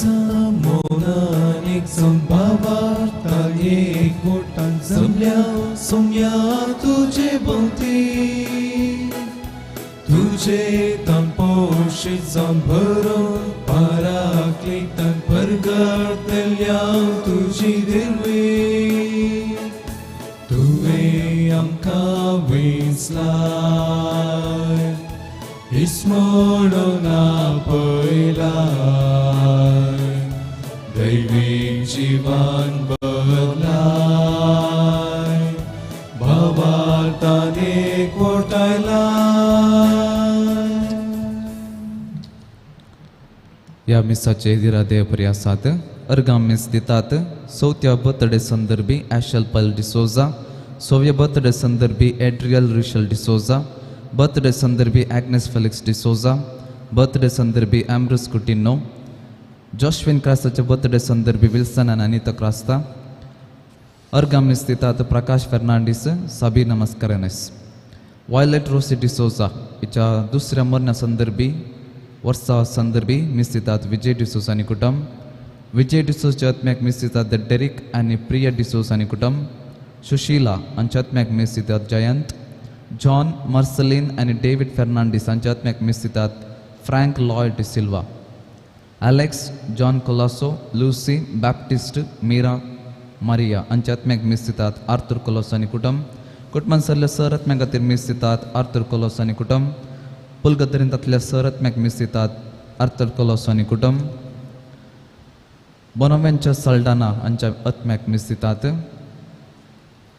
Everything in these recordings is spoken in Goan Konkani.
मोनान एक जावन भावार्थान एकवटान जमल्या सोम्या तुजे भोंवती तुजे तान पोशीत जावन भरून पराक्लितान परगटतल्या तुजी दिर्वी तुवें आमकां वेंचलाय इस्मोणून आपयलाय दैवीक जिवान बदलाय भावार्थान एकवटायलाय. ह्या मिसाचे दिरा देवपरी आसात. अर्गां मीस दितात. चवथ्या बर्थडे संदर्भी ॲशल पल डिसोजा, सव्या बर्थडे संदर्भी एड्रियल रिशल डिसोजा, बर्थडे संदर्भी ॲग्नेस फेलिक्स डिसोजा, बर्थडे संदर्भी एम्ब्रस कुटिनो, जॉश्विन क्रास्ताचे बर्थडे संदर्भी विल्सन आनी अनिता क्रास्ता. अर्गां मीस दितात प्रकाश फेर्नांडीस, साबिना मस्करेनस. वायलेट रोसी डिसोजा हिच्या दुसऱ्या मरणा संदर्भी वर्सा संदर्भी मीस दितात विजय डिसोज आनी कुटुंब. विजय डिसोजच्या आत्म्याक मीस दितात the Derek आनी प्रिया डिसोज आनी कुटुंब. सुशीला हांच्या आत्म्याक मीस दितात जयंत, जॉन, मर्सलीन आनी डेवीड फेर्नांडीस हांच्या आत्म्याक मीस दितात Frank Lloyd D'Silva, Alex, John Colaco, Lucy, Baptist, Meera, Maria हांच्या आत्म्याक मीस दितात आर्थर कोलोसो आनी कुटुंब. कुटुंबान सरल्या सर आत्म्या खातीर मीस दितात आर्थर कोलोसो आनी कुटुंब. पुलगदरींतल्या सर आत्म्याक मीस दितात आर्थर कोलोसो आनी कुटुंब. बोनोवेंच्या सल्डाना हांच्या आत्म्याक मीस दितात.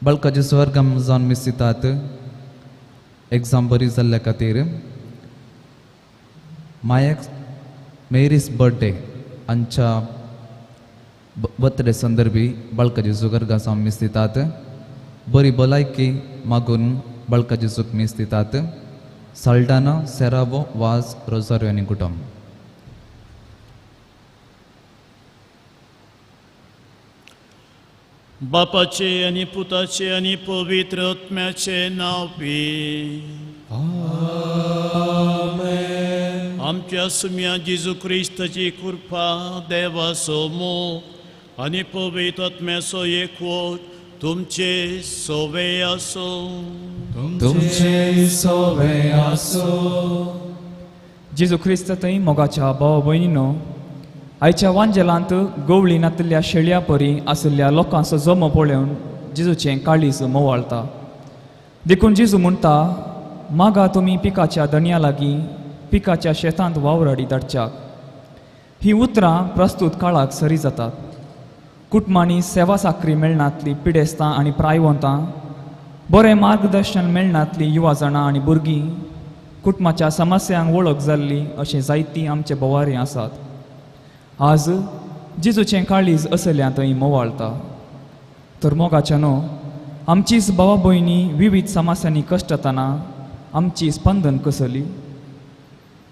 बळकाचे स्वर्गम जावन मीस दितात एग्जाम बरी जाल्ल्या खातीर. मायक मेरीस बर्थडे हांच्या बर्थडे संदर्भी बाळकाचे जुगर्गा जावन मीस दितात. बरी भलायकी मागून बाळकाचे जूक मीस दितात. साल्डाना, सेरावो, वाज, रोजारियो आनी कुटुंब. बापाचे आनी पुताचे आनी पवित्र आत्म्याचे नांव पी. आमेन. आमच्या सुम्या जेजू क्रिस्ताची कृपा, देवाचो मोग आनी पवित्र आत्म्याचो एकवट तुमचे सोवे आसूं. तुमचे सोवे आसूं. जेजू क्रिस्त थंय मोगाच्या भाव भयणीनो, आयच्या वांजेलांत गवळी नातिल्ल्या शेळया परी आशिल्ल्या लोकांचो जमो पळोवन जेजूचें काळीज मोवाळता. देखून जेजू म्हणटा, मागा तुमी पिकाच्या दणया लागीं पिकाच्या शेतांत वावराडी धाडच्याक. ही उतरां प्रस्तूत काळाक सरी जातात. कुटुंबांनी सेवा साकरी मेळनातली पिडेस्तां आनी प्रायवंतां, बरें मार्गदर्शन मेळनातली युवा जाणां आनी भुरगीं, कुटुंबाच्या समस्यांक वळख जाल्ली अशें जायतीं आमचे बोवारी आसात. आज जेजूचें काळीज असल्या थंय मोवाळता. तर मोगाच्या न्हू, आमचीच भावा भयणी विविध समस्यांनी कश्टतना आमची स्पंदन कसली.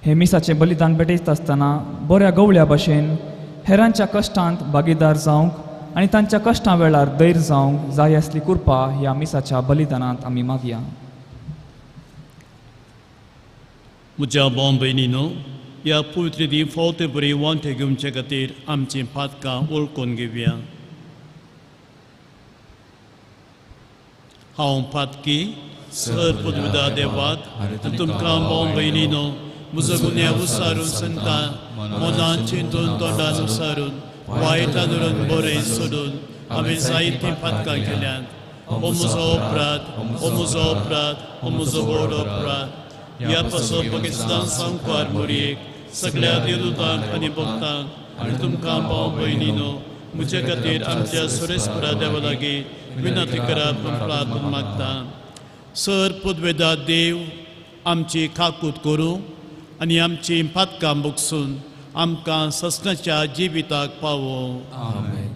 हे मिसाचें बलिदान भेटयता आसतना बऱ्या गवळ्या भशेन हेरांच्या कश्टांत भागीदार जावंक आनी तांच्या कश्टां वेळार धैर्य जावंक जाय आसली कृपा ह्या मिसाच्या बलिदानांत आमी मागया. म्हज्या भाव भयणीनो, ह्या पवित्र दी फावते बरी वांटे घेवचे खातीर आमचीं पातकां वळखून घेवया. हांव पातकी सर पदविदा देवाक आनी तुमकां भाव भयणीनो म्हजो गुन्यांव उसारून संता मनान चिंतून तोंडान उसारून वायटां धरून बरें सोडून हांवें जायतीं पातकां केल्यांत. हो म्हजो अपराध, हो म्हजो अपराध, हो म्हजो व्हड अपराध. ह्या पासून पाकिस्तान संवकार मोरयेक सगळ्या देवदूतांक आनी भक्तांक आनी तुमकां भाव भयणीनो म्हजे खातीर आमच्या सुरेस्परा देवा लागीं विनंती करात म्हूण प्रार्थना मागता. सर पदवेदा देव आमची काकूत करूं आनी आमची पातकां भोगसून आमकां ससनाच्या जिविताक पावो. आमेन.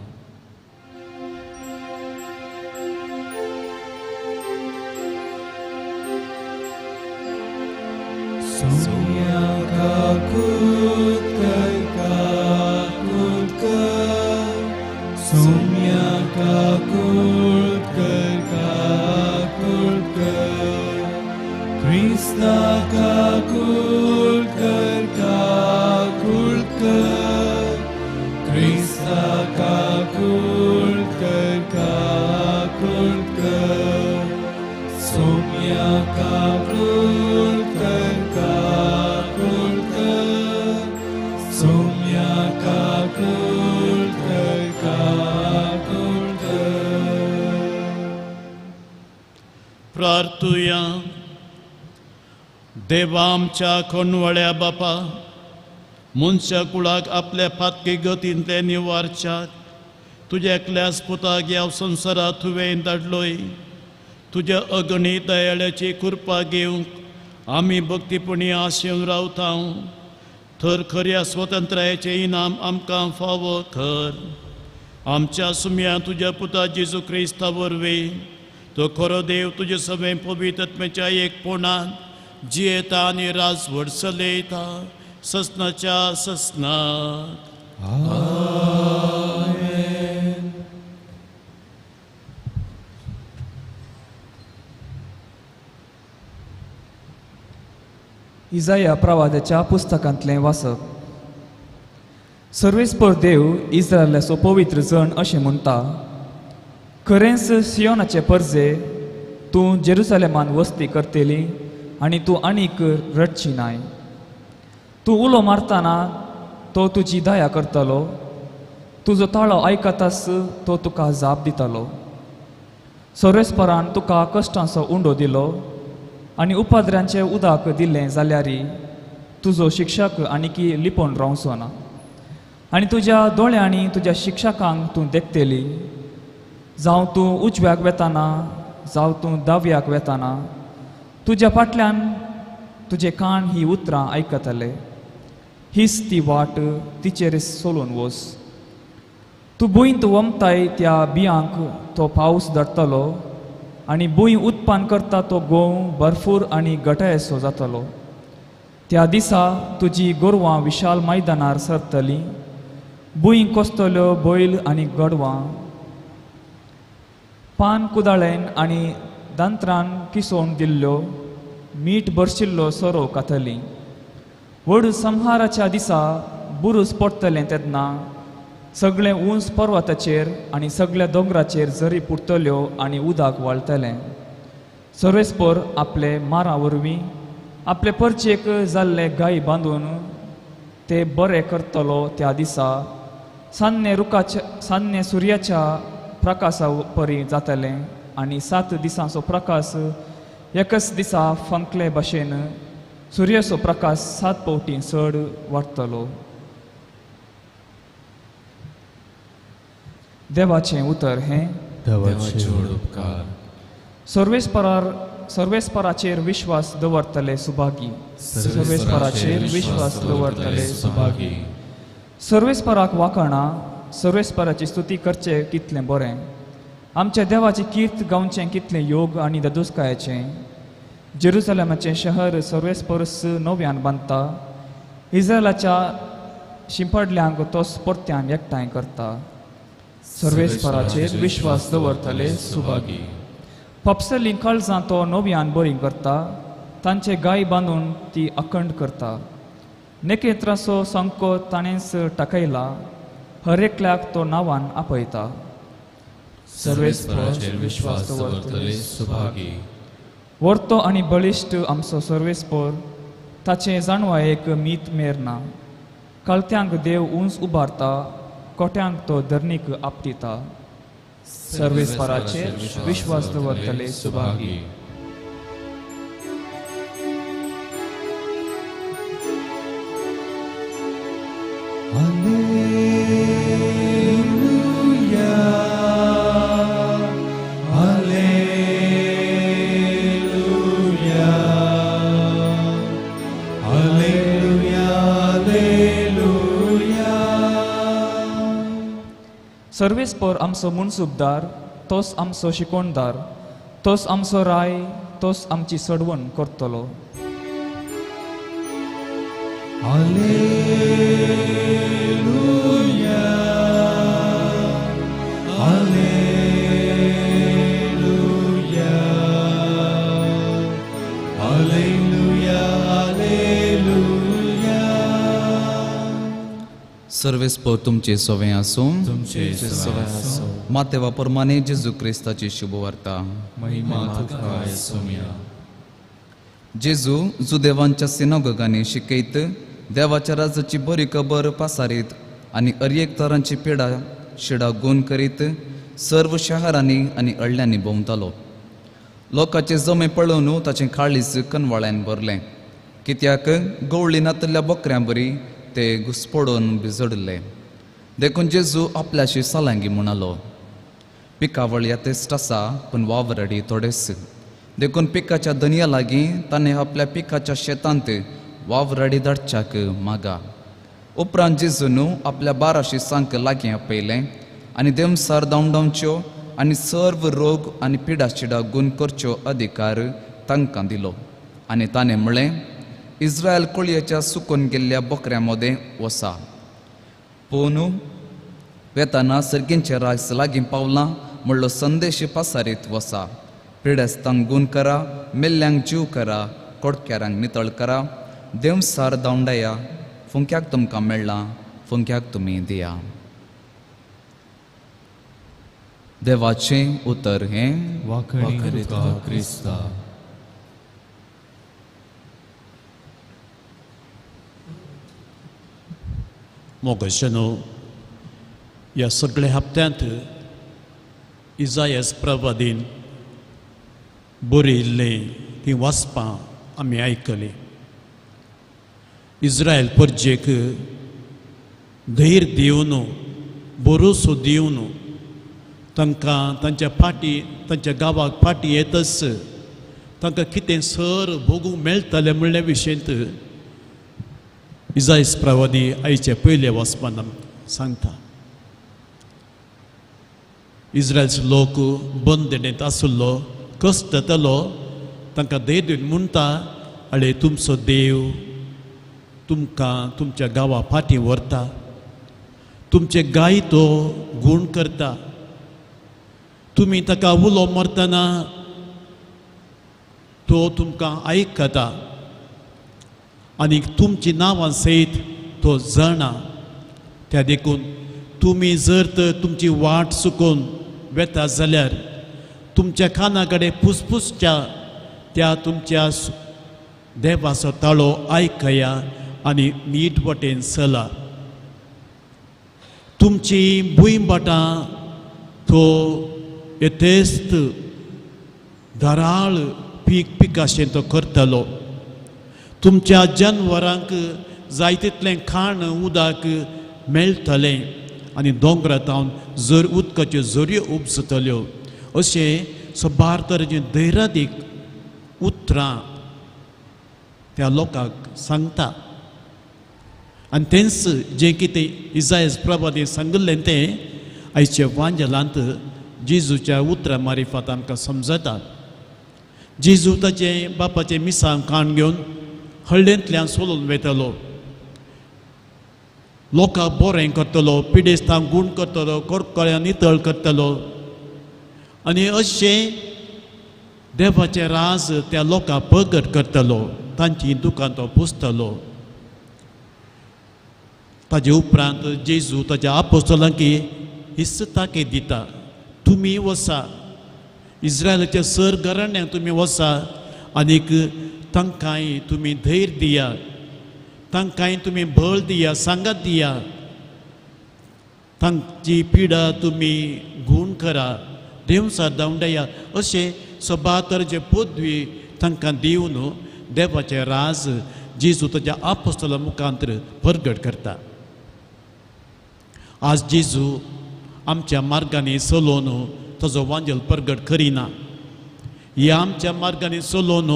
सोम्या काकूत कर, काकूत कर, सोम्या काकूत कर, काकूत कर, क्रिस्ता काकूत कर, काकूत कर, प्रार्थुया. देवा आमच्या कोणवळ्या बापा, मनशा कुळाक आपल्या फातकी गतींतले निवारच्याक तुज्या एकल्याच पुताक ह्या संवसारांत तुवें धाडलोय. तुज्या अगणीत दयाळ्याची कृपा घेवंक आमी भक्तीपणी आशेवन रावता. थर खऱ्या स्वतंत्रायेचें इनाम आमकां फावो कर. आमच्या सुम्या तुज्या पुता जेजू क्रिस्ता वरवीं तो खरो देव तुजे सगळें पवित्र आत्म्याच्या एकपणान जियेता आनी राजवट चलयता ससनाच्या ससनाक. आमेन. इजाया प्रवादाच्या पुस्तकांतलें वाचप. सर्वेस्पर देव इस्रायलाचो पवित्र जण अशें म्हणटा, खरेंच सियोनाचे परजे तूं जेरुसलेमान वस्ती करतली आनी तूं आनीक रडची नाय. तूं उलो मारतना तो तुजी दया करतलो, तुजो ताळो आयकतास तो तुका जाप दितलो. सर्वेस्परान तुका कश्टांचो उंडो दिलो आनी उपाद्र्यांचें उदक दिलें जाल्यार तुजो शिक्षक आनीकी लिपोवन रावचो ना आनी तुज्या दोळ्यांनी तुज्या शिक्षकांक तूं देखतली. जावं तूं उजव्याक वेताना जावं तूं दाव्याक वेताना तुज्या फाटल्यान तुजे कान ही उतरां आयकतले. हीच ती वाट, तिचेर सोलून वच. तूं भुंयंत वमताय त्या बियांक तो पावस धाडटलो आनी भूंय उत्पन्न करता तो गोंव भरपूर आनी गटायेसो जातलो. त्या दिसा तुजी गोरवां विशाल मैदानार सरतलीं, भूंय कोसतल्यो बैल आनी गोडवां. पान कुदाळेन आनी दांत्रान किसोवन दिल्ल्यो मीठ भरशिल्लो सोरो खातली. व्हड संहाराच्या दिसा बुरूज पडटलें तेन्ना सगळें उंच पर्वताचेर आनी सगळ्या दोंगराचेर झरी पुरतल्यो आनी उदक वाळटलें. सर्वेस्पर आपले मारा वरवीं आपले परचेक जाल्ले गाय बांदून ते बरे करतलो. त्या दिसा सान्ने रुखाच्या सान्ने सुर्याच्या प्रकाशा परी जातलें आनी 7 दिसांचो प्रकाश एकच दिसा फंकले भशेन सुर्याचो प्रकाश 7 पावटी चड वाडटलो. देवाचें उतर हें. देवाचे उपकार. सर्वेस्पराचेर विश्वास दवरतले सुभागी. सर्वेस्पराचेर विश्वास दवरतले सुभागी. सर्वेस्पराक वाखाणा, सर्वेस्पराची स्तुती करचें कितलें बरें. आमच्या देवाची कीर्त गावचें कितलें योग आनी ददुसकायेचें. जेरुसलेमाचें शहर सर्वेस्परस नव्यान बांदता, इस्रायलाच्या शिंपडल्यांक तोच परत्यान एकठांय करता. सर्वेस्पराचेर विश्वास दवरतले सुभागी. पपसलीं काळजां तो नव्यान बरीं करता, तांचे गाय बांदून ती अखंड करता. नेकेत्राचो संको ताणेंच टाकयला, हर एकल्याक तो नांवान आपयता. सर्वेस्पराचेर विश्वास दवरतले सुभागी. वर्तो आनी बळिश्ट आमचो सर्वेस्पर, ताचें जाणवायेक मीत मेर ना. कालत्यांक देव उंच उबारता, कोट्यांक तो धरणीक आपटिता. सर्वेस्पराचेर विश्वास दवरतले Subhagi. Alleluia, Alleluia, Alleluia, Alleluia. सर्वेस्पर आमचो मुनसुबदार, तोच आमचो शिकोणदार, तोच आमचो राय, तोच आमची सडवण करतलो. Alleluia, Alleluia, Alleluia, Alleluia. सर्वेस्पर तुमचे सवे आसूं. तुमचे सवे आसूं. मातेवा प्रमाणे जेजू क्रिस्ताची शुभवार्ता. महिमा तुका सोम्या. जेजू जुदेवांच्या सिनागोगांनी शिकयत देवाच्या राजाची बरी खबर पासारीत आनी अरेक तरांची पिडा शिडा गुण करीत सर्व शहरांनी आनी अळ्यांनी भोंवतालो. लोकांचे जमे पळोवन ताचें काळीज कनवाळ्यान भरलें, कित्याक गवळी नातल्या बकऱ्यां बरी ते घुसपडून भिजडले. देखून जेजू आपल्याशी सलांगी म्हणालो, पिकावळ येतेस्ट आसा पूण वावराडी थोडेच. देखून पिकाच्या धनया लागीं ताणें आपल्या पिकाच्या शेतांत वावराडी धाडच्याक मागा. उपरांत जेजून आपल्या 12 शिसांक लागीं आपयलें आनी देमसार धांवडावच्यो आनी सर्व रोग आनी पिडाशिडा गुण करच्यो अधिकार तांकां दिलो. आनी ताणें म्हळें, इस्रायल कोळयेच्या सुकून गेल्ल्या बकऱ्यां मदें वसा. पूण वेताना सर्गींचे राज लागीं पावलां म्हणलो संदेश पासारीत वसा. पिडेस्तांक गुण करा, मेल्ल्यांक जीव करा, कोडक्यारांक नितळ करा, देवसार धांवडाया, फुंक्याक तुमकां मेळ्ळां फुंक्याक तुमी दिया. देवाचें उतर हें. वाखणी तुका क्रिस्ता. मोगशनो, ह्या सगळ्या हप्त्यांत इजायस प्रवादीन बरयिल्लें तीं वाचपां आमी आयकलीं. इस्रायल परजेक धैर्य दिवन, भरोसो दिवन तांकां तांच्या फाटी तांच्या गांवाक फाटी येतच तांकां कितें सर भोगूंक मेळटलें म्हणल्या विशयंत इजायस प्रवादी आयचे पयले वाचपान सांगता. इस्रायलचो लोक बंदणेंत आशिल्लो, कश्ट जातालो, तांकां धैर्य दिवन म्हणटा, आळे तुमचो देव तुमकां तुमच्या गांवा फाटीं व्हरता, तुमचे गाय तो गूण करता, तुमी ताका उलो मारतना तो तुमकां आयकता आनी तुमची नांवां सयत तो जाणा. त्या देखून तुमी जर तर तुमची वाट चुकोवन वेता जाल्यार तुमच्या काना कडेन फुसफुसच्या त्या तुमच्या देवाचो ताळो आयकया आनी नीट वटेन चला. तुमची भूंयभाटां तो येतेस्त धाराळ पीक पिकाशें तो करतलो. तुमच्या जनवरांक जाय तितलें खाण उदक मेळटलें आनी दोंगरा तावन जर उदकाच्यो झऱ्यो उपजतल्यो. अशें सबार तरेचीं धैर्यादीक उतरां त्या लोकांक सांगता. आनी तेंच जें कितें इजायस प्रवादीन सांगिल्लें तें आयच्या वांजेलांत जेजूच्या उतरां मारिफात आमकां समजता. जेजू ताचें बापाचें मिसांव काण घेवन हळ्ळेंतल्यान सोलून वयतालो, लोकांक बरें करतलो, पिडेस्तांक गूण करतलो, कोरकोळ्यां नितळ करतलो आनी अशें देवाचें राज त्या लोकांक प्रगट करतलो, तांची दुकां तो पुसतलो. ताजे उपरांत जेजू ताच्या आपोस्तलांक हीच ताकीद दिता, तुमी वसा, इस्रायलाच्या सर घराण्यांक तुमी वसा आनीक तांकांय तुमी धैर्य दिया, तांकांय तुमी बळ दिया, सांगात दिया, तांची पिडा तुमी गूण करा, देवसार धांवडाया. अशें सभा तरेचे पदवी तांकां दिवन देवाचें राज जेजू ताच्या आपोस्तला मुखांतर प्रगट करता. आज जेजू आमच्या मार्गांनी चलोवन ताजो वांजेल प्रगट करिना. ह्या आमच्या मार्गांनी चलोवन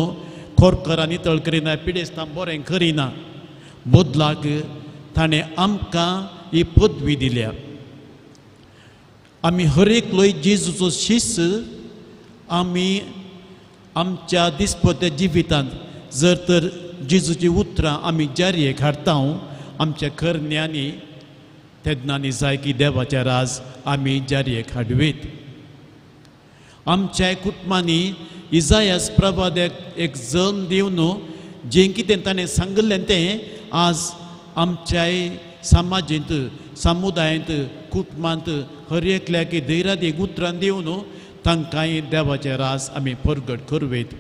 खोरकरां नितळ करिना, पिडेस्तां बरें करिना. बदलाक ताणें आमकां ही पदवी दिल्या. आमी हर एकलोय जेजूचो शिस्त आमी आमच्या दिसपट्ट्या जिवितांत जर तर जेजूची उतरां आमी जारयेक हाडटा आमच्या करण्यांनी, तेन्ना आनी जाय की देवाचें राज आमी जारयेक हाडवीत. आमच्या कुटुंबांनी इजायस प्रवाद्याक एक जल्म दिवन जें कितें ताणें सांगिल्लें तें आज आमच्याय समाजेंत, समुदायांत, कुटुंबांत हर एकल्याक धैर्यादीक उतरां दिवन तांकांय देवाचें राज आमी प्रगट करवेत.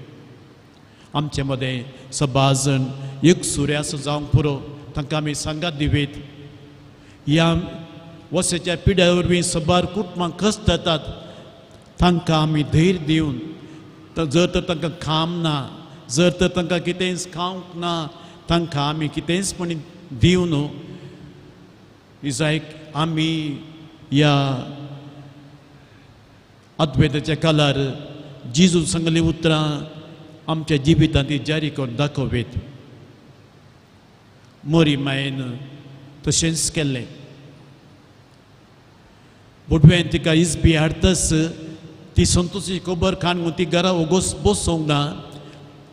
आमचे मदें सभा जण एक सुर्यास जावंक पुरो, तांकां आमी सांगात दिवेत. ह्या वसेच्या पिड्या वरवीं सबार कुटुंबां कश्ट जातात, तांकां आमी धैर्य दिवन जर तर तांकां खाम ना, जर तर तांकां कितेंच खावंक ना, तांकां आमी कितेंच म्हण दिवं न्हू. इजायक आमी ह्या अद्वैताच्या कालार जेजून सांगली उतरां आमच्या जिवितांत ती जारी करून दाखोवयत. मोरी मायेन तशेंच केल्लें. बुडवेन तिका इजबी हाडतच ती संतोशी खबर खाण ती घरा वोगोस बसोंक ना,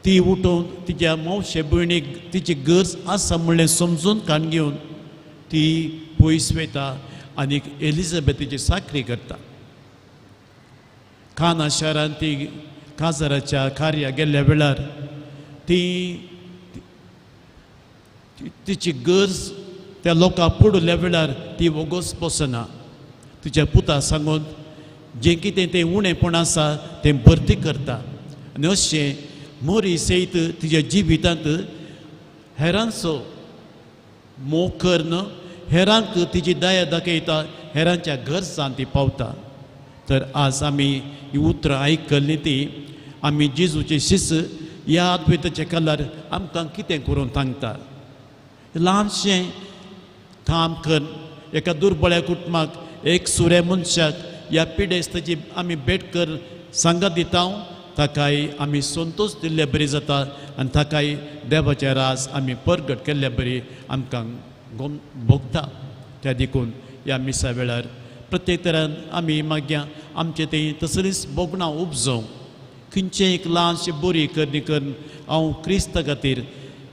ती उठोवन तिच्या मावशे भयणीक तिची गरज आसा म्हणलें समजून काण घेवन ती पयस वयता आनी एलिझाबेथीची साकरी करता. काना शारांत ती काजाराच्या कार्या गेल्ल्या वेळार ती तिची गरज त्या लोकांक पडुल्ल्या वेळार ती वोगोस बसना. तिच्या पुता सांगून जें कितें तें उणेपण आसा तें भरती करता आनी अशें मोरी सयत तिच्या जिवितांत हेरांचो मोग करून हेरांक तिची दया दाखयता, हेरांच्या गरजान ती पावता. तर आज आमी ही उतरां आयकल्लीं ती आमी जेजूचे शिस्त ह्या अद्वैताच्या कालार आमकां कितें करूंक सांगता. ल्हानशें काम करून एका दुर्बळ्या कुटुंबाक, एक सुऱ्या मनशाक ह्या पिडेस्ताची आमी भेट कर सांगात दिता, ताकाय आमी संतोश दिल्ले बरी जाता आनी ताकाय देवाचे राज आमी परगट केल्ले बरी आमकां भोगता. त्या देखून ह्या मिसा वेळार प्रत्येक तरान आमी मागीर आमचे थंय तसलीच भोगणां उपजोवंक खंयचें एक ल्हानशें बरी करणी करून हांव क्रिस्ता खातीर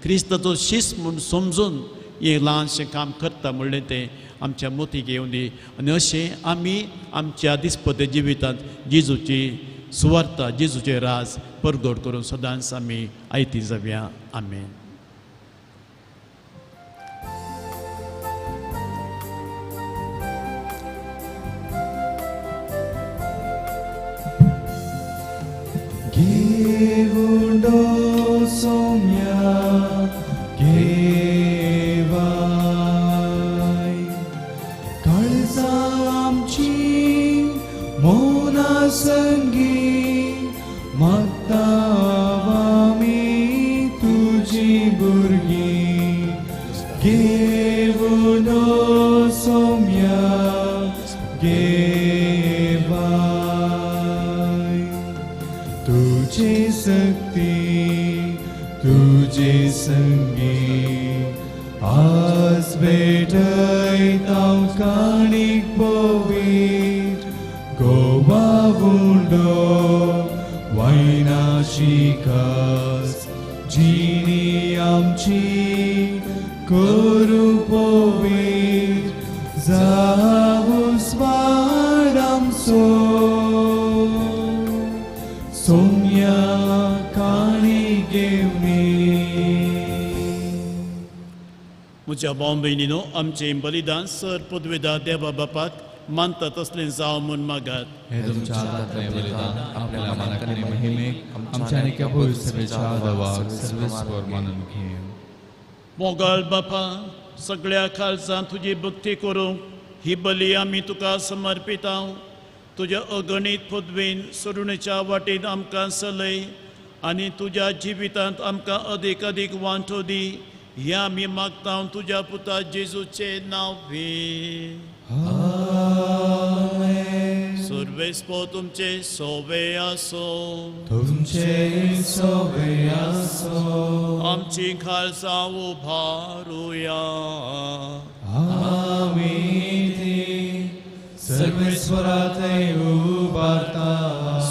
क्रिस्ताचो शिस्त म्हूण समजून हें ल्हानशें काम करता म्हणलें तें आमच्या मोतीक येवं दी. आनी अशें आमी आमच्या दिसपट्ट्या जिवितांत जेजूची सुवार्ता, जेजूचें राज परगट करून सदांच आमी आयती जावया. आमेन. घेवंडो सोम्या घेवाय काळजां आमची मोना संगी मागता आमी तुजी भुरगीं. घेवंडो सोम्या घेवाय तुझे शक्ती तुझे संगी आज भेटयता काणीक पवीत गोवा उंडो वायना शिकास जिणी आमची करू पवीत जावं स्वाड आमचो सोम्या काणी घेवनी. म्हज्या भाव भयणीनो, आमचें बलिदान सर पदवेदा देवा बापाक मानता तसलें जावं म्हूण मागात. हे तुमच्या हातांतलें बलिदान आपल्या मानाक आनी महिमेक आमच्या आनी एका पवित्र सभेच्या देवाक सर्वेस्पर मानून घेवं. मोगाळ बापा, सगळ्या काळजान तुजी भक्ती करूंक ही बली आमी तुका समर्पिता. तुज्या अगणीत पदवेन सोडणेच्या वाटेन आमकां चलय आनी तुज्या जिवितांत आमकां अदीक अदीक वांटो दी. ह्या आमी मागता तुज्या पुता जेजूचें नांव घे. सर्वेस्पर तुमचे सोवे आसो, तुमचे सोवे आसो. आमची खालसा उभारुया. आमी ती सर्वेस्पराथंय उबारता.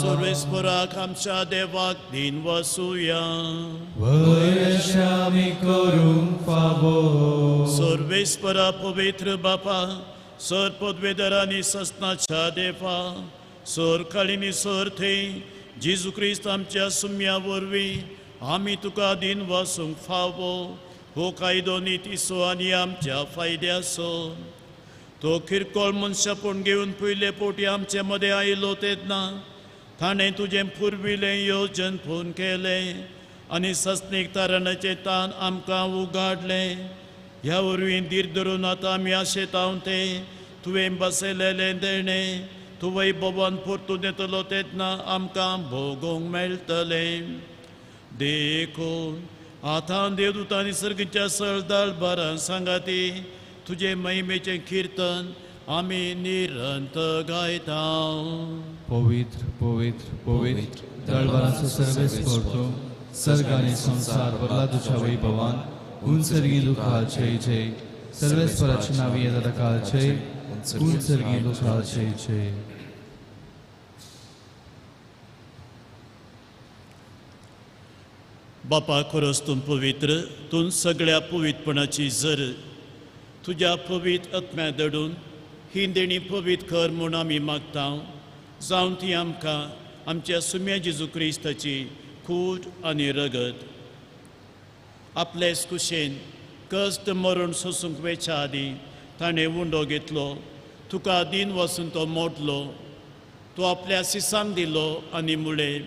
सर्वेस्पराक आमच्या देवाक दिन वसुया. वयश आमी करूंक फावो. सर्वेस्परा पवित्र बापा, सर पदवेदरांनी ससनाच्या देवा, सर काळीनी सर थंय जेजू क्रिस्त आमच्या सुम्या वरवीं आमी तुका दिन वसूंक फावो. हो कायदो नितीचो आनी आमच्या फायद्याचो. तो किरकोळ मनशापण घेवन पयले पोटी आमचे मदें आयलो तेन्ना ताणें तुजें पुर्विल्लें योजन फोन केलें आनी सस्नीक तारणाचें तान आमकां उगाडलें. ह्या वरवीं धीर धरून आतां आमी आशेतांव तें तुवें बसयलेलें देणें तूं वैभवान परतून येतलो तेन्ना आमकां भोगोवंक मेळटलें. देखून आतां देवदूतांनी सर्गीच्या सरदार बारां सांगाती तुजे महिमेचें किर्तन आमी निरंत गायता. पवित्र पवित्र पवित्र दळबारांचो सर्वेस्पर तूं, सर्ग आनी संवसार भरला तुज्या वैभवान. उंचर्गी दुखाळ जय जय, सर्वेस्पराचे नांवी येता ताका जय, उंचर्गी दुखाळ जय जय. बापा खरोच तूं पवित्र, तूं सगळ्या पवित्रपणाची जर. तुज्या पवित्र आत्म्या दडून ही देणी पवित्र कर म्हूण आमी मागता, जावन ती आमकां आमच्या सुम्या जेजू क्रिस्ताची कूड आनी रगत आपलेच कुशेन कश्ट मरण सोसूंक वेच्या आदीं ताणें उंडो घेतलो, तुका दीन वचून तो मोडलो, तो आपल्या सिसांक दिलो आनी मुळें,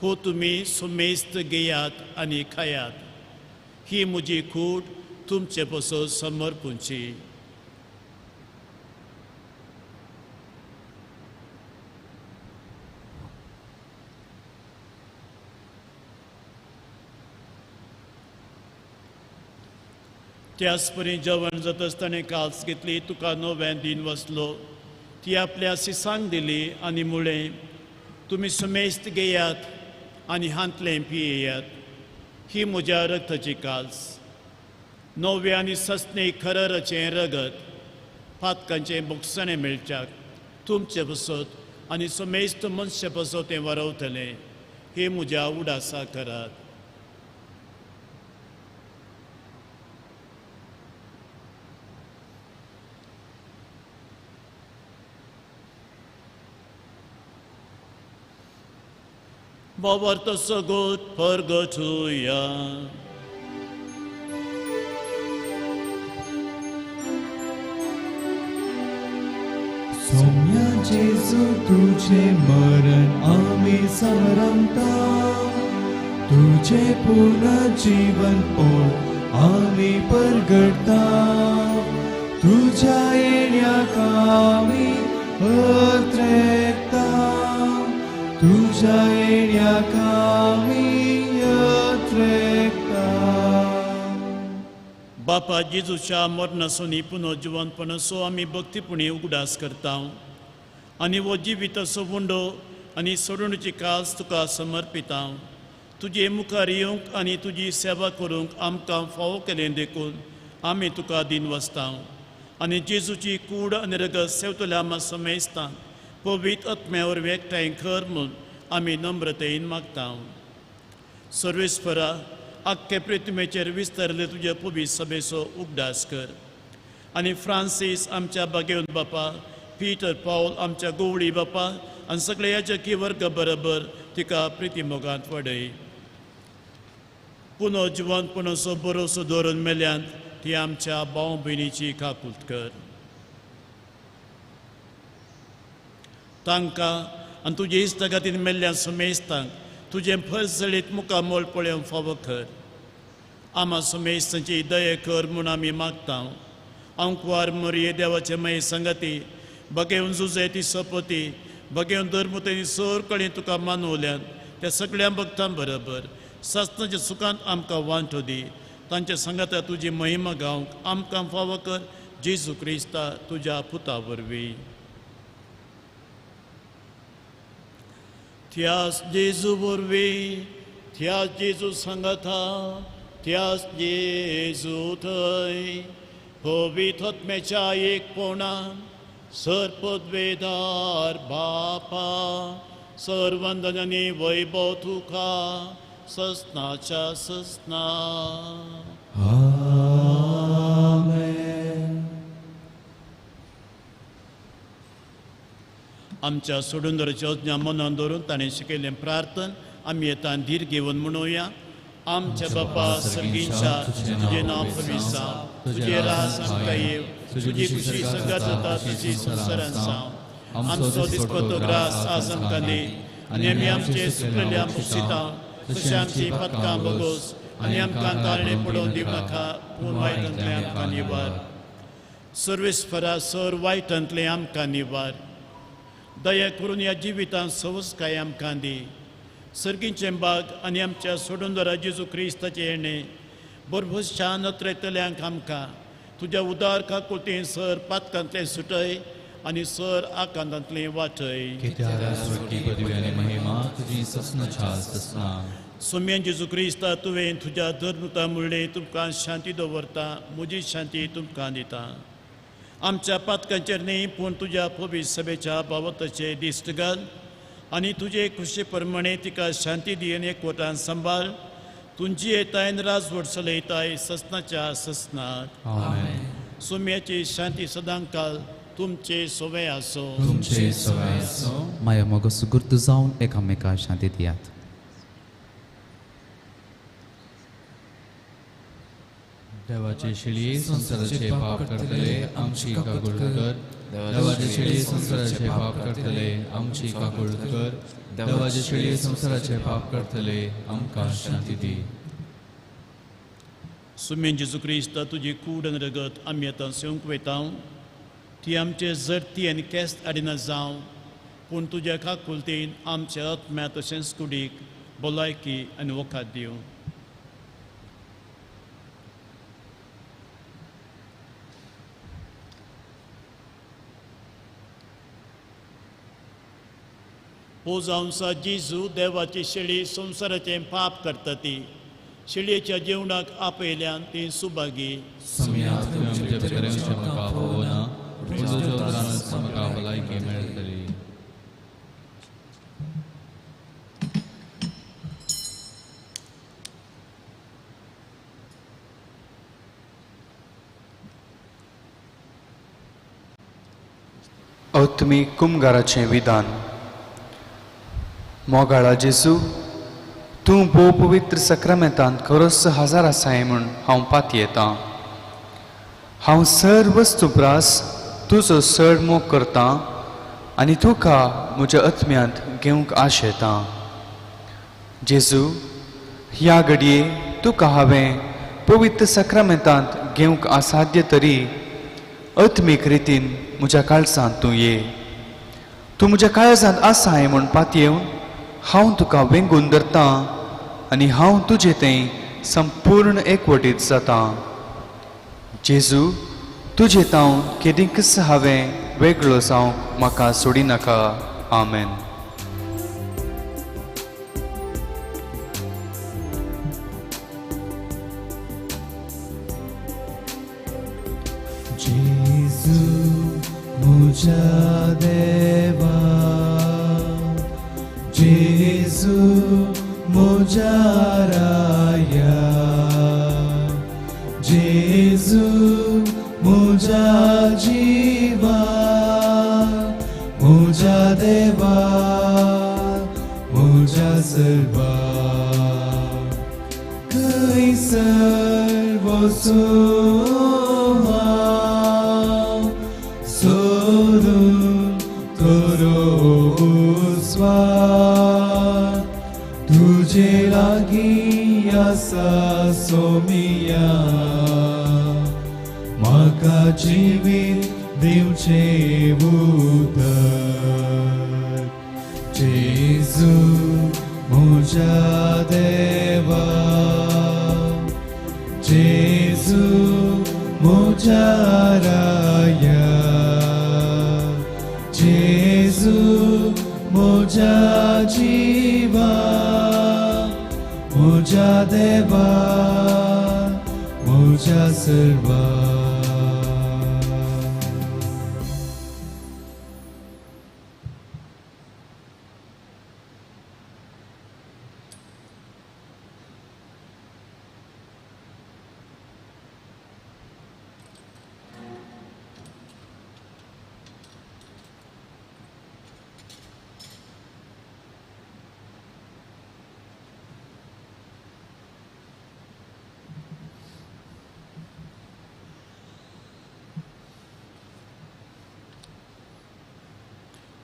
हो तुमी सुमेस्त घेयात आनी खायात, ही म्हजी कूड तुमचे पसत समर्पूंची. त्याच परी जेवण जातच ताणें काल्स घेतली, तुका नव्यान दीन वसलो, ती आपल्या सिसांक दिली आनी मुळें, तुमी सुमेस्त घेयात आनी हांतलें पियेयात, ही म्हज्या रक्ताची काल्स, नव्या आनी सस्ने खरराचें रगत, पातकांचें बोगसणें मेळच्याक तुमचे पसत आनी समेस्त मनशे पसत तें वरवतलें, हे म्हज्या उडासा करात. बाबर सगोत परगटुया. सोम्या जेजू तुझे मरण आमी समरमता, तुझे पुनर्जीवन पोळ आमी परगटता, तुझ्या येण्याक आमी अत्रेकता, तुझ्या येण्याक आमी अत्रेकता. बापा जेजूच्या मरणासोनी पुनर्जिवनपणाचो आमी भक्तीपुणी उगडास करता आनी हो जिविताचो उंडो आनी सोडणुची कास तुका समर्पिता. तुजे मुखार येवंक आनी तुजी सेवा करूंक आमकां फावो केलें देखून आमी तुका दीन वसता आनी जेजूची कूड आनी रगत सेवतल्या आमा समेस्तान पवित्र आत्म्या वरवीं एकठांय कर म्हूण आमी नम्रतेन मागता. सर्वेस्परा आख्खे प्रतिमेचेर विस्तारले तुजे पवित्र सभेचो उगडास कर आनी फ्रांसीस आमच्या बागेवन बापा, पीटर पावल आमच्या गोवळी बापा आनी सगळे याजकी वर्ग बरोबर तिका प्रितीमोगांत वाडय. पुनर्जिवनपणाचो बरोसो दवरून मेल्यान ती आमच्या भाव भयणीची काकूत कर. तांकां आनी तुजे इश्टागतीन मेल्ल्या सुमेस्तांक तुजें फळसळीत मुखामोल पळोवंक फावो कर. आमा सुमेस्तांची दया कर म्हूण आमी मागता. आंकवार मोरये देवाचे माये संगती बगेवन जुजे ती सपती बगेवन धर्मतेनी सर कडेन तुका मानवल्यान त्या सगळ्या भक्तां बरोबर सासणाच्या सुखांत आमकां वांटो दी. तांच्या संगाता तुजी महिमा गावंक आमकां फावो कर, जेजू क्रिस्ता तुज्या पुता वरवीं. त्यास जेजू वरवीं, त्यास जेजू सांगाता, त्यास जेजू थंय पवित्र आत्म्याच्या एकपणान सर पदवेदार बापा सर्वंदन आनी वैभव तुका ससनाच्या ससना. आमेन. आमच्या सोडून आज्ञा मनान दवरून ताणें शिकयल्लें प्रार्थन आमी येता धीर घेवन म्हणुया. आमच्या बापा सर्गीच्या, तुजें नांव पवित्र जावं, तुजें राज आमकां येवं, तुजी खुशी सगळ्यात जाता तशी संवसारांत जावं. आमचो दिसपट्टो ग्रास आज आमकां दी आनी आमी आमचे सुकलेल्या मुक्सिता तशें आमची पदकां बगोस आनी आमकां ताळणे पडोवन दिवं नाका, पूण वायटांतलें आमकां निवार. सर्वेस्परा सर वायटांतलें आमकां निवार. दया करून ह्या जिवितांत सवसकाय आमकां दी. सर्गीचें बाग आनी आमच्या सोडूनदारा जेजू क्रिस्ताचें येणें भरभोसच्या नत्रेतल्यांक आमकां तुज्या उदार काकुळतेन सर पातकांतलें सुटय आनी सर आकांतांतलें वाटय. सोम्यान जेजू क्रिस्ता तुवें तुज्या धर्मता म्हणलें तुमकां शांती दवरता, म्हजी शांती तुमकां दिता. आमच्या पातकांचेर न्ही पूण तुज्या पवित्र सभेच्या बाबताचे दिश्ट घाल आनी तुजे खुशे प्रमाणे तिका शांती दी आनी एकवटान सांबाळ. तुमची येतायन राजवट चलयताय ससनाच्या ससनाक. सोम्याची शांती सदांकाल तुमचे सोवे आसो. तुमचे सोवे आसो. माया मोग सुगुर्त जावन एकामेका शांती दियात. देवाचे शिळी संवसाराचे पाप करतले आमची काकूळ कर. देवाचे शिळी संवसाराचे पाप करतले आमची काकूळ कर. देवाचे शिळी संवसाराचे पाप करतले आमकां शांती दी. सुमेन जेजू क्रिस्ता तुजी कूड आनी रगत आमी आतां सेवंक वयता ती आमचे जरती आनी केस्त आडिना जावं, पूण तुज्या काकुळतेन आमच्या आत्म्या तशेंच कुडीक भलायकी आनी वखद दिवं. हो जावन जेजू देवाची शेळी संवसाराचें पाप करता ती शेळयेच्या जेवणाक आपयल्यान ती सुभागी. आत्मीक कुमगाराचें विधान. मोगाळा जेजू, तूं भोव पवित्र सक्रामेंतांत खरोच हजार आसाय म्हूण हांव पातयेतां. हांव सर वस्तू प्रास तुजो चड मोग करतां आनी तुका म्हज्या आत्म्यांत घेवंक आशेतां. जेजू, ह्या घडये तुका हांवें पवित्र सक्रामेंतांत घेवंक असाध्य तरी आत्मीक रितीन म्हज्या काळजांत तूं ये. तूं म्हज्या काळजांत आसाय म्हूण पातयेवन हांव तुका वेंगून धरतां आनी हांव तुजे थंय संपूर्ण एकवटीत जातां. जेजू, तुजे तावन केदींकच हांवें वेगळो जावंक म्हाका सोडिनाका. आमेन. जेजू म्हज्या देवा, जेजू म्हज्या राया, जेजू म्हज्या जिवा, म्हज्या देवा, म्हज्या सर्वा. खंयसर वचूं हांव सोदून करूं स्वार, तुजे लागीं आसा सोमिया, म्हाका जिवीत दिवचें उदक. जेजू म्हज्या देवा, जेजू म्हज्या राया, जेजू म्हज्या जिवा, म्हज्या देवा, म्हज्या सर्वा.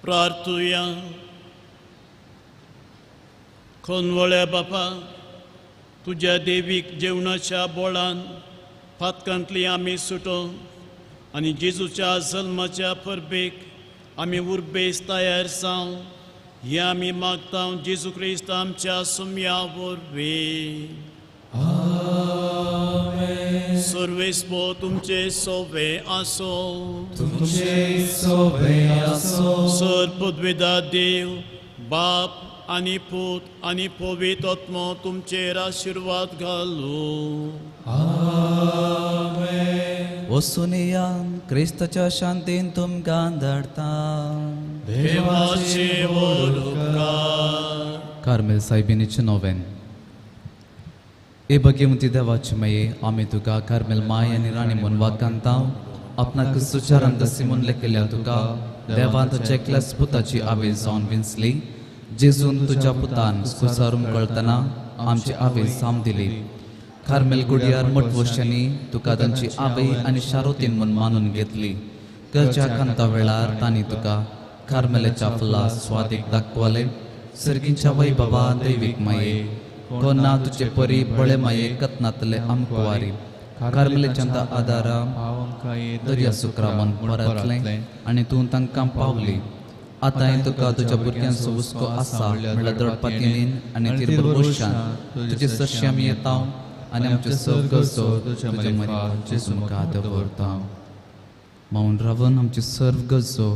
प्रार्थुया. खोनवळ्या बापा, तुज्या देवीक जेवणाच्या बोळान पातकांतली आमी सुटो आनी जेजूच्या जल्माच्या परबेक आमी उर्बेस तयार जावं हें आमी मागता जेजू क्रिस्त आमच्या सुम्या वरवीं. सर्वेस्पो तुमचे सोवे आसो. तुमचे सोवे आसो. सर पदवेदा देव बाप आनी पूत आनी पवित्र आत्मो तुमचेर आशिर्वाद घालू. आमेन. वसुनिया क्रिस्ताच्या शांतीन तुमकां धाडता. देवाचे व्हड उपकार. कार्मेल सायबिणीचें नोवेन. ए भगवती देवाचे माये, आमी तुका कार्मेल माय आनी राणी म्हूण वाखाणता. आपणाक सुचारान दसी म्हूण लेखिल्ल्या तुका देवान तुज्या एकल्याच पुताची आवेश जावन विंचली. जेजून तुज्या पुतान कुसारून कळतना आमची आवेश साम दिली. कार्मेल गुडियार मटवशांनी तुका तांची आवय आनी शारोतीन म्हूण मानून घेतली. करच्या कांता वेळार तांणी तुका कार्मेलाच्या फुला स्वादीक दाखवले. सर्गींच्या वैभवा दैवीक माये, कोणा तुजे परी बळे माये कतनातले आमकुवारी. कार्मेलाच्या आदारा दर्या सुक्रामन परतलें आनी तूं तांकां पावली. आतां तुका तुज्या भुरग्यांचो हुस्को आसा म्हणल्यार दडपातीन आनी तिरबोशान तुजे सरशी आमी येता आनी आमचे सग गरजो तुज्या मरेन जेजू मुखार दवरता. मावन रावन आमचे सर्व गरजो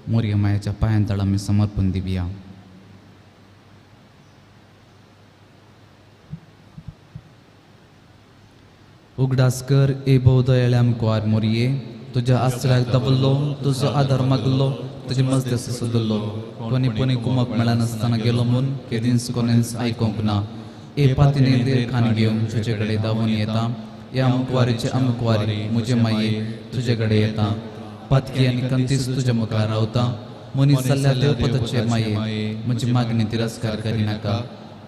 मोरया मायाच्या पांयां तळा आमी समर्पण दिवया. उगडास कर ए भोव दयाळ्या मुखार मोरये, तुज्या आसऱ्याक दवरलो, तुजो आदार मागलो, तुजे मजदेस सोदलो. कोणी कोणी कुमक मेळनासतना गेलो म्हूण केदींच कोणेंच आयकूंक ना. ए पातीने देर खान घेवन तुजे कडेन धांवून येता. ह्या अमुकवारीचे अमुकवारी म्हजे माये तुजे कडेन येता. पातकी आनी कंतीस तुज्या मुखार रावता. मनीस जाल्ल्या देवपदाचे माये म्हजी मागणी तिरस्कार करिनाका,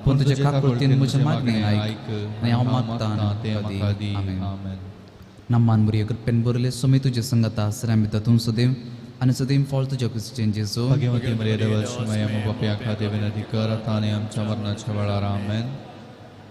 पूण तुजे काकुळतीन म्हजी मागणी आयक आनी हांव मागता दी. आमेन. नम्मान मुरये कृपेन बरले सुमी तुजे संगता आसऱ्या भितर तूं सदैव आनी सदैव फळ तुज्या कुशीचें जेजू. भगवती मरिया देवाची माया पापयां खातीर विनंती कर आतां आनी आमच्या मरणाच्या वेळार. आमेन.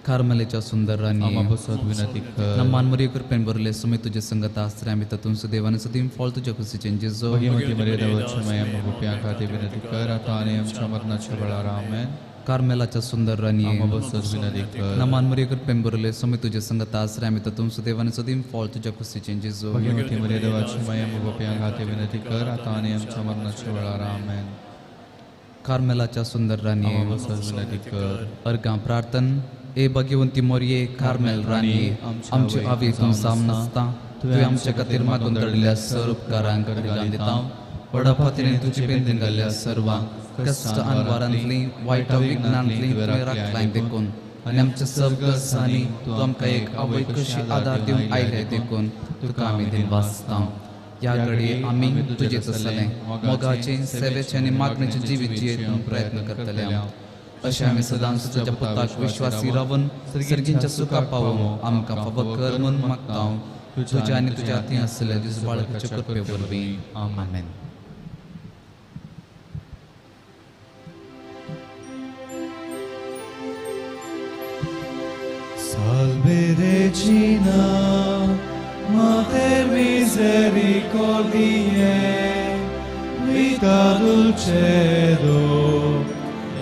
कार्मेलाच्या सुंदर राणी आम्हा पासत विनंती कर. नम्मान मुरये कृपेन बरले सुमी तुजे संगता आसऱ्या भितर तूं सदैव आनी सदैव फळ तुज्या कुशीचें जेजू. भगवती मरिया देवाची माया पापयां खातीर विनंती कर आतां आनी आमच्या मरणाच्या वेळार. आमेन. कार्मेलाच्या सुंदर राणी आम्हा पासत विनंती कर. नम्मान मुरये कृपेन बरले सुमी तुजे संगता आसऱ्या भितर तूं सदैव आनी सदैव फळ तुज्या कुशीचें जेजू. भगवती मरिया देवाची माया पापयां खातीर विनंती कर आतां आनी आमच्या मरणाच्या वेळार. आमेन. कार्मेलाच्या सुंदर राणी आम्हा पासत विनंती कर. अर्गां प्रार्थन. ए भगवंती मोरये कार्मेल राणी, आमचे आवय तूं साम नासता, तुवें आमच्या खातीर मागून दडिल्ल्या सर उपकारांक अर्गां दिता. व्हडा फातीने तुजी पेंदीन घाल्ल्या सर्वांक कश्ट अनवारांतली वायट विघ्नांतली तुवें राखलाय देखून आनी आमच्या सब गरजांनी तूं आमकां एक आवय कशी आदार दिवन आयले देखून तुका आमी दिनवासता. ह्या घडये आमी तुजें तसलें मोगाचें सेवेचें आनी मागणेचें जिवीत जियेवंक प्रयत्न करतले. अशें आमी सदांच तुज्या पुताक विश्वासी रावन सर्गींच्या सुखा पावोवंक आमकां फावो कर म्हूण मागता. तुज्या आनी तुज्या हातीं आसलेल्या जेजू बाळकाच्या कृपे वरवीं. आमेन. Salve Regina, Mater misericordiae, vita dulcedo,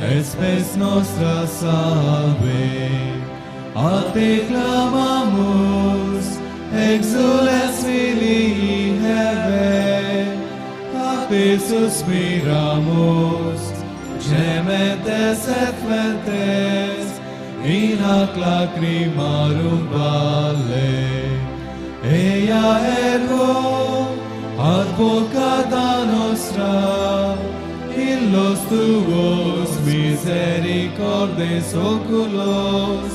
et spes nostra salve. A te clamamus, exules filii Heaven, a te suspiramus, gementes et flentes, in hac lacrimarum valle. Eia ergo, advocata nostra, illos tuos misericordes oculos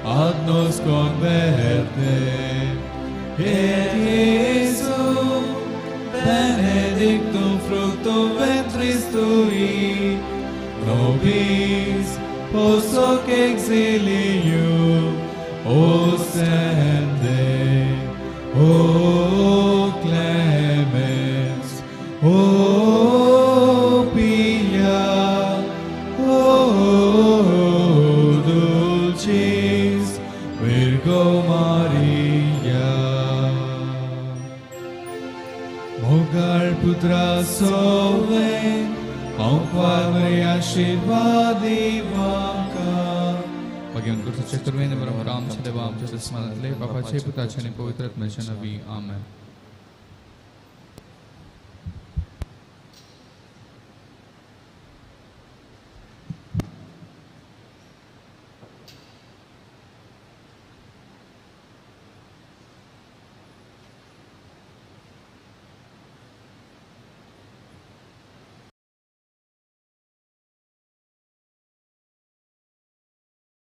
ad nos converte. Et Iesu, benedictum fructum ventris tui, nobis post hoc exilium ostende. O clemens, o pia, o dulcis Virgo Maria. Mogal पुत्रा सोवे हांव आशीर्वाद दिवाका. भगवान करचें तुवें बरो आमच्या देवा आमच्या दुस्मानांतले बापाचे पुताचे आनी पवित्र आत्म्याच्या नांवी आमेन.